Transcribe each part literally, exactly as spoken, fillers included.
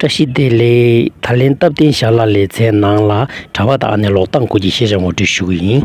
བཀྲ་ཤིས་བདེ་ལེགས། ད་ལན་སྟབས་བསྟུན་ཞལ་ལག་ལེ་ཚན་ནང་ལ་གྲྭ་པ་དང་ཨ་ནེ་ལོག་སྟངས་སྐོར་གྱི་ཤེས་བྱ་ངོ་སྤྲོད་ཞུ་གི་ཡིན།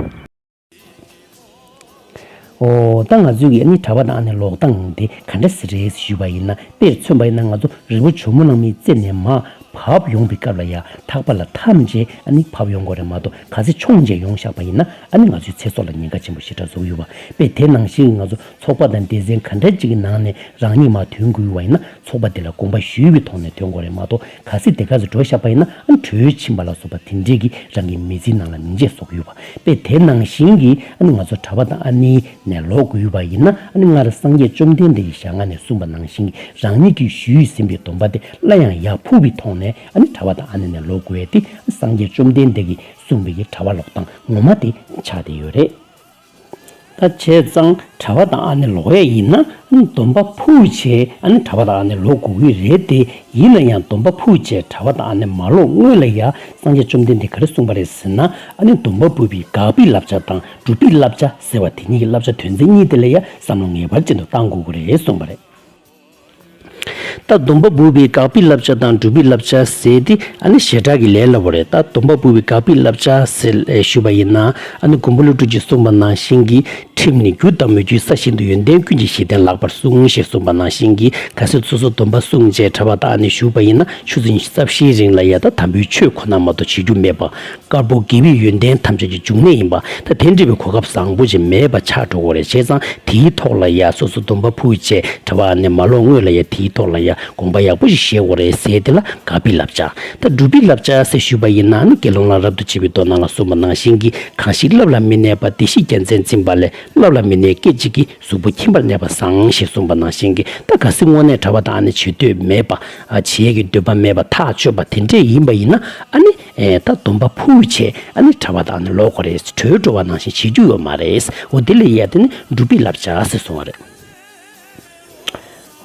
ཨོ། ད་ང་ཚོས་ཀྱིས་ཨ་ནི་གྲྭ་པ་དང་ཨ་ནེ་ལོག་སྟངས་དེ་ག་འདྲ་ཟེར་རེད་ཞུས་པ་ཡིན་ན། དཔེར་མཚོན་པ་ཡིན་ན་ང་ཚོ་རི་བོ་ཇོ་མོ་གླང་མའི་རྩེ་ནས་མར་བབས་ཡོང་བའི་སྐབས་ལ་ཡ་ཐག་པ་ལ་འཐམས་བྱས་ཨ་ནི་བབས་ཡོང་དགོས་རེད་མ་གཏོགས། གལ་སྲིད་མཆོངས་བྱས་ཡོང་བཞག་པ་ཡིན་ན་ཨ་ནི་ང་ཚོའི་ཚེ་སྲོག་ལ་ཉེན་ཁ་ཆེན་པོ་ཞེ་དྲག་བཟོ་གི་ཡོད་པ། དཔེ་དེ་ནང་བཞིན་ང་ཚོ་ཚོགས་པ་དང་སྡེ་ཚན་ག་འདྲ་ཅིག་གི་ནང་ནས་རང་ཉིད་མར་ཐོན་དགོས་པ་ཡིན་ན། ཚོགས་པ་དེ་ལ་དགོངས་པ་ཞུས་པའི་ཐོག་ནས་ཐོན་དགོས་རེད་མ་གཏོགས། གལ་སྲིད་དེ་ག་ཚོད་འགྲོ་བཞག་པ་ཡིན་ན་ཨ་ནི་བྲོས་ཕྱིན་པ་ལ་སོགས་པ་དེ་འདྲས་ཀྱི་རང་གི་མི་ཚེའི་ནང་ལ་མིང་ཆད་བཟོ་གི་ཡོད་པ། དཔེ་དེ་ནང་བཞིན་གྱི་ཨ་ནི་ང་ཚོ་གྲྭ་པ་དང་ཨ་ནེ་ནས་ལོག་དགོས་པ་ཡིན་ན། ཨ་ནི་སྔར་སངས་རྒྱས་བཅོམ་ལྡན་འདས་ཀྱི་ཞལ་སྔ་ནས་གསུངས་པ་ནང་བཞིན་གྱི་རང་ཉིད་ཀྱིས་ཞུས་ཟིན་པའི་སྡོམ་པ་དེ་སླར་ཡང་ཡར་ཕུལ་བའི་ཐོག་ནས་ཨ་ནི་གྲྭ་པ་དང་ཨ་ནེ་ནས་ལོག་དགོས་ཡས་དེ་སངས་རྒྱས་བཅོམ་ལྡན་འདས་ཀྱིས་གསུངས་པའི་གི་གྲྭ་པ་ལོག་སྟངས་ངོ་མ་དེ་ཆགས་བསྡད་ཡོད་རེད། ད་བྱས་ཙང་གྲྭ་པ་དང་ཨ་ནེ་ལོག་ཡས་ཡིན་ན་ཨ་ནི་སྡོམ་པ་ཕུལ་བྱས་ཨ་ནི་གྲྭ་པ་དང་ཨ་ནེ་ལོག་དགོས་ཀྱི་རེད་དེ། ཡིན་ན་ཡང་སྡོམ་པ་ཕུལ་བྱས་གྲྭ་པ་དང་ཨ་ནེ་མ་ལོག་སྔོན་ལ་ཡ་སངས་རྒྱས་བཅོམ་ལྡན་འདས་ག་རེ་གསུངས་པ་རེད་ཟེར་ན། ཨ་ནི་སྡོམ་པ་འབུལ་བའི་དགག་པའི་བསླབ་བྱ་དང་སྒྲུབ་པའི་བསླབ་བྱ་ཟེར་བ་དེ་གཉིས་ཀྱི་བསླབ་བྱ་དོན་ཚན་གཉིས་དེ་ལ་ཡ་བསམ་བློ་ངེས་པར་ཅན་དུ་བཏང་དགོས་ཀྱི་རེད་གསུངས་པ་རེད། ད་སྡོམ་པ་འབུལ་བའི་དགག་པའི་བསླབ་བྱ་དང་སྒྲུབ་པའི་བསླབ་བྱ་ཟེར་དེ་ཨ་ནི་ཞེ་དྲག་གི་ལས་སླ་པོ་རེད། ད་སྡོམ་པ་འབུལ་བའི་དགག་པའི་བསླབ་བྱ་ཟེར་ཞུས་པ་ཡིན་ན། ཨ་ནི་མགོན་པོ་ཀླུ་སྒྲུབ་ཀྱིས་གསུངས་པ་ནང་བཞིན་གྱི། ཁྲིམས་ནི་རྒྱུ་དང་མི་རྒྱུའི་ས་བཞིན་དུ། ཡོན་ཏན་ཀུན་གྱི་གཞི་རྟེན་ལགས་པར་གསུངས། ཞེས་གསུངས་པ་ནང་བཞིན་གྱི། གལ་སྲིད་སོ་སོ་སྡོམ་པ་བསྲུངས་བྱས་གྲྭ་པ་དང་ཨ་ནེ་བཞུགས་པ་ཡིན་ན་ཆུ་ཚོད་ཉི་ཤུ་རྩ་བཞིའི་རིང་ལ་ཡ་ད་དམ་པའི་ཆོས་ཁོ་ན་མ་གཏོགས་བྱེད་རྒྱུ་མེད་པ། དཀར་པོ་དགེ་བའི་ཡོན་ཏན་ཐམས་ཅད་ཀྱི་འབྱུང་གནས་ཡིན་པ། ད་དེ་འདྲ་བའི་གོ་སྐབས་བཟང་པོ་ཅིག་མེད་པ་ཆགས་འགྲོ་གི་རེད། བྱས་ཙང་དེའི་ཐོག་ལ་ཡ་སོ་སོ་སྡོམ་པ་ཕུལ་བྱས་གྲྭ་པ་ཨ་ནེ་མ་ལོག་སྔོན་ལ་ཡ་དེའི་ཐོག་ལ་ཡ་དགོངས་པ་ཡག་པོ་ཞིག་བཞེས་དགོས་རེད་ཟེར་དེ་ལ་དགག་པའི་བསླབ་བྱ། ད་སྒྲུབ་པའི་བསླབ་བྱ་ཟེར་ཞུས་པ་ཡིན་ན་ནི་དགེ་སློང་ལ་རབ་ཏུ་བྱེད་པའི་མདོ་ནང་ལ་གསུངས་པ་ནང་བཞིན་གྱི། གང་ཞིག་བསླབ་ལ་མི་གནས་པ། བདེ་གཤེགས་རྒྱལ་མཚན་འཛིན་པ་ལས། བསླབ་ལ་མི་གནས་སྐད་ཅིག་གིས། གཟུགས་པོ་ཁྱིམ་པར་གནས་པ་བཟང་། ཞེས་གསུངས་པ་ནང་བཞིན་གྱི། ད་གལ་སྲིད་དངོས་གནས་གྲྭ་པ་དང་ཨ་ནེ་བྱེད་འདོད་མེད་པ། ཨ་བྱེད་ཡས་ཀྱི་འདོད་པ་མེད་པ་ཐག་ཆོད་པ་དེ་འདྲས་ཡིན་པ་ཡིན་ན། ཨ་ནི་ཨེ་ད་སྡོམ་པ་ཕུལ་བྱས་ཨ་ནི་གྲྭ་པ་དང་ཨ་ནེ་ལོག་དགོས་རེད། བྲོས་འགྲོ་བ་ནང་བཞིན་བྱེད་རྒྱུ་ཡོད་མ་རེད། འོ་དེ་ལ་ཡ་དེ་ནི་སྒྲུབ་པའི་བསླབ་བྱ་ཟེར་གསུང་བ་རེད།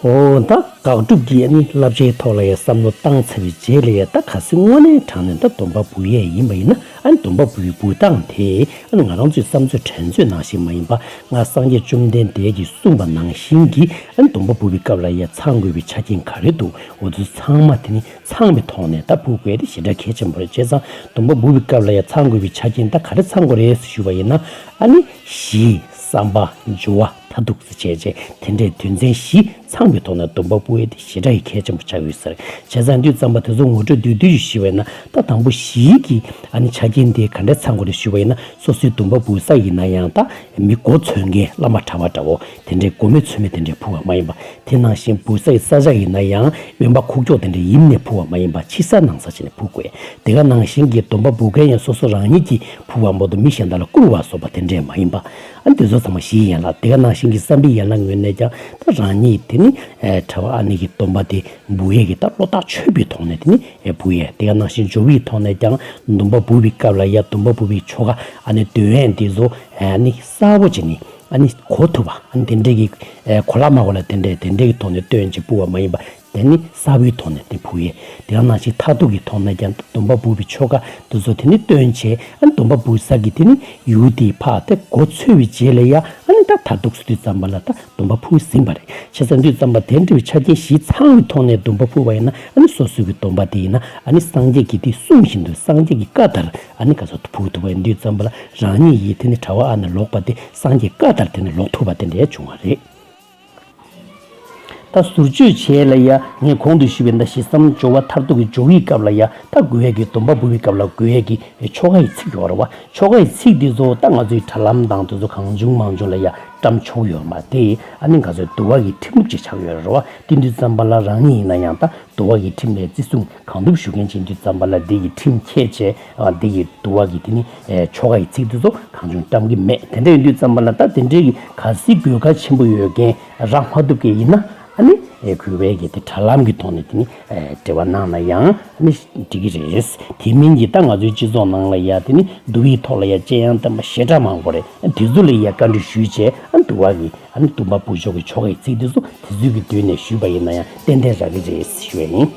འོ་ད་དགག་སྒྲུབ་ཀྱི་ཨ་ནི་བསླབ་བྱའི་ཐོག་ལ་ཡ་བསམ་བློ་བཏང་ཚར་བའི་རྗེས་ལ་ཡ། ད་གལ་སྲིད་དངོས་གནས་དྲང་གནས་ད་སྡོམ་པ་འབུལ་ཡས་ཡིན་པ་ཡིན་ན། ཨ་ནི་སྡོམ་པ་འབུལ་བའི་འབུལ་སྟངས་དེ་ཨ་ནི་ང་རང་ཚོའི་བསམ་ཚོད་དྲན་ཚོད་ནང་བཞིན་མ་ཡིན་པ། སྔར་སངས་རྒྱས་བཅོམ་ལྡན་འདས་ཀྱིས་གསུངས་པ་ནང་བཞིན་གྱི་ཨ་ནི་སྡོམ་པ་འབུལ་བའི་སྐབས་ལ་ཡ་ཚང་དགོས་པའི་ཆ་རྐྱེན་ག་རེ་འདུག་འོ་དེ་ཚང་མ་དེ་ནི་ཚང་བའི་ཐོག་ནས་ད་འབུལ་དགོས་དེ་ཞེ་དྲག་གལ་ཆེན་པོ་རེད། བྱས་ཙང་སྡོམ་པ་འབུལ་བའི་སྐབས་ལ་ཡ་ཚང་དགོས་པའི་ཆ་རྐྱེན་ད་ག་རེ་ཚང་དགོས་རེད་ཞུས་པ་ཡིན་ན། ཨ་ནི་གཞི། བསམ་པ། སྦྱོར་བ། མཐར་ཐུག་ཟེར་བྱས་བྱས་དེ་འདྲའི་དོན་ཚན་བཞི་ཚང་བའི་ཐོག་ནས་སྡོམ་པ་འབུལ་ཡས་དེ་ཞེ་དྲག་གི་གལ་ཆེན་པོ་ཆགས་ཡོད་ཟེར། བྱས་ཙང་དུས་ཙམ་པ་དེ་ཚོ་ངོ་སྤྲོད་བསྡུས་བསྡུས་ཤིག་ཞུས་པ་ཡིན་ན། ད་དང་པོ་གཞི་གི་ཨ་ནི་ཆ་རྐྱེན་དེ་ག་འདྲས་ཚང་དགོས་རེད་ཞུས་པ་ཡིན་ན། སོ་སོའི་སྡོམ་པ་འབུལ་ས་ཡིན་ན་ཡང་ད་མི་མགོ་ཚོས་མཁན་བླ་མ་གྲྭ་པ་འདྲ་བོ་དེ་འདྲའི་མགོ་མི་ཚོས་མི་དེ་འདྲའི་ཕུལ་བ་མ་ཡིན་པ། དེ་ནང་བཞིན་འབུལ་ས་ཡི་ས་ཆ་ཡིན་ན་ཡང་དབེན་པ་ཁུག་ཀྱོག་དེ་འདྲའི་ཡིན་ནས་ཕུལ་བ་མ་ཡིན་པ། ཕྱི་ས་ནང་ས་བྱས་ནས་ཕུལ་དགོས། དེ་ག་ནང་བཞིན་གྱི་སྡོམ་པ་འབུལ་མཁན་ཡང་སོ་སོ་རང་ཉིད་ཀྱིས་ཕུལ་བ་མ་གཏོགས་མི་གཞན་དག་ལ་བསྐུར་བ་སོགས་པ་དེ་འདྲས་མ་ཡིན་པ། ཨ་ནི་དེ་ཚོ་ཚང་མ་གཞིའི་ཡན་ལག་དེ་ག་ནང་བཞིན་གྱི་བསམ་པའི་ཡན་ལག་ངོས་ནས་ཀྱང་ད་རང་ཉིད་དེ་ནི་ཨེ་གྲྭ་པ་ཨ་ནེ་གི་སྡོམ་པ་དེ་འབུལ་ཡས་ཀྱི་ད་བློ་ཐག་ཆོད་པའི་ཐོག་ནས་དེ་ནི་ཨེ་འབུལ་ཡས། དེ་ག་ནང་བཞིན་སྦྱོར་བའི་ཐོག་ནས་ཀྱང་སྡོམ་པ་འབུལ་བའི་སྐབས་ལ་ཡ་སྡོམ་པ་འབུལ་བའི་ཆོ་ག་ཨ་ནི་འདོན་ཡས་འདི་ཚོ་ཨ་ནི་གསལ་པོ་བྱས་ནས་ཨ་ནི་གོ་ཐུབ་པ། ཨ་ནི་དེ་འདྲས་ཀྱི་ཨེ་གོ་ལ་མ་གོ་ལ་དེ་འདྲས་དེ་འདྲས་ཀྱི་ཐོག་ནས་སྟོན་བྱས་འབུལ་བ་མ་ཡིན་པ། དེ་ནི་གསལ་པོའི་ཐོག་ནས་དེ་འབུལ་ཡས། དེ་ག་ནང་བཞིན་མཐར་ཐུག་གི་ཐོག་ནས་ཀྱང་སྡོམ་པ་འབུལ་བའི་ཆོ་ག་དེ་ཚོ་དེ་ནི་སྟོན་བྱས། ཨ་ནི་སྡོམ་པ་འབུལ་ས་གི་དེ་ནི་ཡུལ་དེའི་ཕར་དེ་མགོ་ཚོས་པའི་རྗེས་ལ་ཡ། ཨ་ནི་ད་མཐར་ཐུག་སུ་དུས་ཙམ་པ་ལ་ད་སྡོམ་པ་ཕུལ་ཟིན་པ་རེད། བྱས་ཙང་དུས་ཙམ་པ་དེ་འདྲ་བའི་ཆ་རྐྱེན་བཞི་ཚང་བའི་ཐོག་ནས་སྡོམ་པ་ཕུལ་བ་ཡིན་ན། ཨ་ནི་སོ་སོའི་གི་སྡོམ་པ་དེ་ཡིན་ན་ཨ་ནི་སངས་རྒྱས་ཀྱི་དེ་གསུང་བཞིན་དུ་སངས་རྒྱས་ཀྱི་བཀའ་ལྟར་ཨ་ནི་ག་ཚོད་ཕུལ་ཐུབ་པ་ཡིན་དུས་ཙམ་པ་ལ་རང་ཉིད་ཡིས་དེ་ནི་གྲྭ་པ་ཨ་ནེ་ལོག་པ་དེ་སངས་རྒྱས་བཀའ་ལྟར་དེ་ནི་ལོག་ཐུབ་པ་དེ་འདྲ་བྱུང་བ་རེད། ད་ཟུར་བརྗོད་བྱས་ལ་ཡ། ངས་གོང་དུ་ཞུས་པའི་ད་ཞི་བསམ་སྦྱོར་བ་མཐར་ཐུག་གི་སྦྱོར་བའི་སྐབས་ལ་ཡ། ད་དགོས་ཡས་ཀྱི་སྡོམ་པ་འབུལ་བའི་སྐབས་ལ་དགོས་ཡས་ཀྱི་ཆོ་ག་ཡི་ཚིག་ཡོད་རེད་བ། ཆོ་ག་ཡི་ཚིག་འདི་ཚོ་ད་ང་ཚོའི་དྲ་ལམ་དང་དེ་ཚོ་གང་བྱུང་མང་བྱུང་ལ་ཡ་བཀྲམ་ཆོག་ཡོད་མ་རེད། ཨ་ནི་ང་ཚོའི་འདུལ་བ་གི་ཁྲིམས་ལུགས་ཅིག་ཆགས་ཡོད་རེད་བ། དེ་དུས་ཙམ་པ་ལ་རང་ཉིད་ཡིན་ན་ཡང་ད་འདུལ་བ་གི་ཁྲིམས་ལ་བརྩི་སྲུང་གང་ཐུབ་ཞུ་མཁན་ཅིག་ཡིན་དུས་ཙམ་པ་ལ་འདི་ཡི་ཁྲིམས་འཁྱེར་བྱས། ཨ་འདི་ཡི་འདུལ་བ་གི་དེ་ནི་ཨེ་ཆོ་ག་ཡི་ཚིག་དེ་ཚོ་གང་བྱུང་བཀྲམ་གི་མེད། དེ་འདྲ་ཡིན་དུས་ཙམ་པ་ལ་ད་དེ་འདྲའི་གི་གལ་སྲིད་དགོས་གལ་ཆེན་པོ་ཡོད་མཁན་རག་མ་ཐུབ་མཁན་ཡིན་ན། ཨ་ནི་ཨེ་གུས་པས་ཀྱི་དེ་དྲ་ལམ་གྱི་ཐོག་ནས་དེ་ནི་ཨེ་འབྲེལ་བ་གནང་ན་ཡང་ཨ་ནི་འགྲིག་གི་རེད། དེ་མིན་གྱི་ད་ང་ཚོའི་སྤྱི་ཚོགས་ནང་ལ་ཡ་དེ་ནི་འདུལ་བའི་ཐོག་ལ་ཡ་སྤྱན་དབྱངས་བསྟན་པ་ཞེ་དྲག་མང་པོ་རེད། དེ་ཚོ་ལ་ཡ་བཀའ་འདྲི་ཞུས་བྱས། ཨ་འདུལ་བ་གི་ཨ་ནི་སྡོམ་པ་འབུལ་ཕྱོགས་ཀྱི་ཆོ་གའི་ཚིག་དེ་ཚོ་དེ་ཚོའི་གི་མདུན་ནས་ཞུས་པ་ཡིན་ན་ཡང་ཏན་ཏན་རག་གི་རེད་ཞུ་ཡ་ཡིན།